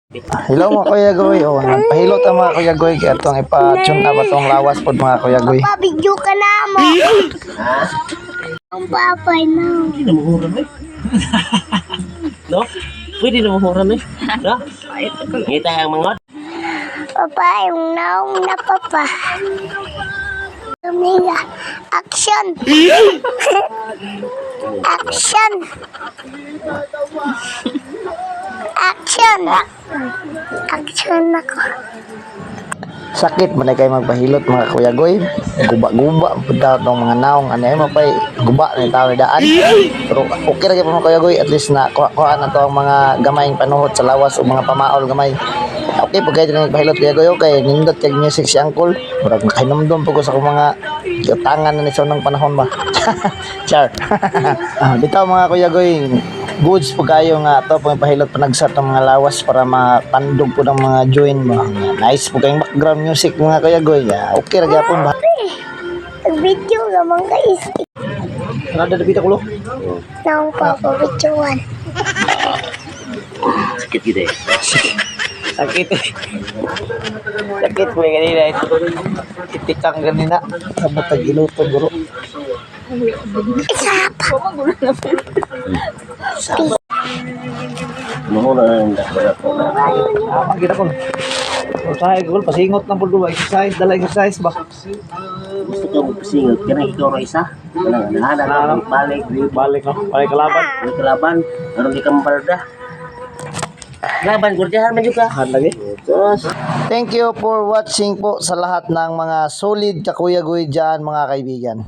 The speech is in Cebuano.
Hello, mga Kuya Goy. Oh, nagpahilot ang mga Kuya Goy kay atong ipa-tune up atong lawas pod, mga Kuya Goy. Pa, video ka na mo. Ang papay na. Pwede na mahuran eh. No? Pwede na mahuran eh. No? Ngita ang mga Papa, yung naong na papa. Tumila. Action! Action! Action! Action ako. Sakit man kay magpahilot, mga Kuya Goy. Guba-guba pud daw tong mga naong ano ay mapay guba ni tao ni daan. Pero okay ra gyud, mga Kuya Goy, at least na kuha na to ang mga gamayng panuhot sa lawas o mga pamaol gamay. Okay pag kayo nagpahilot, Kuya Goy, okay nindot kay music si Uncle. Murag nakahinumdum pud ko sa akong mga giutangan na ni sa unang panahon ba. Char. Ah, bitaw, mga Kuya Goy, goods po kayo nga to pang pahilot, panagsat ng mga lawas para mapandog po ng mga joint mo. Nice po kayong background music, mga Kuya Goy. Ah, okay ra gyapon ba? Video ka mga kaisip. Nada dapita kulo. Naong papa, videoan. Sakit gid eh. Sakit. Sakit mo kanina. Itikang ganina. Sabot tag iluto guro. Isa pa. Mahuran ang dakbalat ko na. Ah, kita ko. Usahay gul pasingot ng pud, exercise, dala exercise ba. Gusto ko magpasingot. Kanang ikaw ra isa. Kanang anahanan na balik. Balik no, balik kalaban. Balik kalaban. Aron di ka mabalda. Laban, gurdihan man jud ka. Han lagi. Thank you for watching po sa lahat ng mga solid kakuya goy dyan, mga kaibigan.